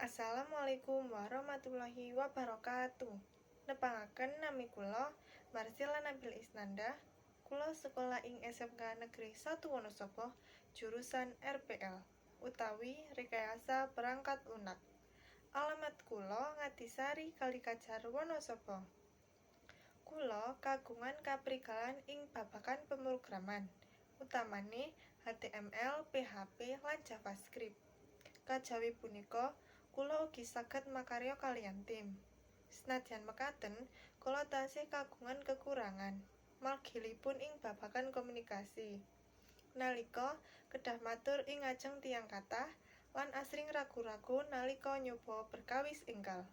Assalamualaikum warahmatullahi wabarakatuh. Nepangaken, nami kula Marsila Nabil Isnanda. Kula sekolah ing SMK Negeri 1 Wonosobo, jurusan RPL utawi Rekayasa Perangkat Lunak. Alamat kula Ngadisari, Kalikajar, Wonosobo. Kula kagungan kaprigelan ing babagan pemrograman, utamane HTML, PHP, lan JavaScript. Kajawi punika, kula ugi saged makarya kaliyan tim. Senadyan mekaten, kula tasih kagungan kekurangan, margilipun ing babagan komunikasi nalika kedah matur ing ngajeng tiyang kathah lan asring ragu-ragu nalika nyoba perkawis enggal.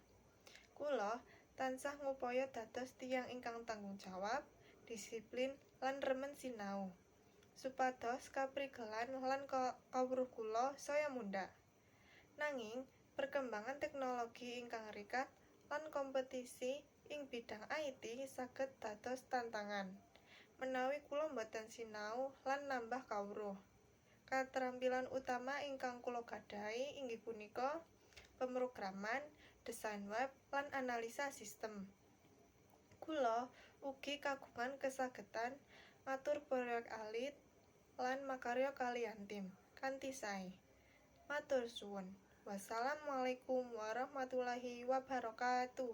Kula tansah ngupaya dados tiyang ingkang tanggung jawab, disiplin, lan remen sinau, supados kaprigelan lan kawruh kula saya mundhak. Nanging, perkembangan teknologi ingkang rikat lan kompetisi ing bidang IT saged dados tantangan menawi kula boten sinau lan nambah kawruh. Katrampilan utama ingkang kula gadahi inggih punika pemrograman, desain web, lan analisa sistem. Kula ugi kagungan kesagedan ngatur proyek alit lan makarya kaliyan tim kanthi sae. Matur suwun. Wassalamualaikum warahmatullahi wabarakatuh.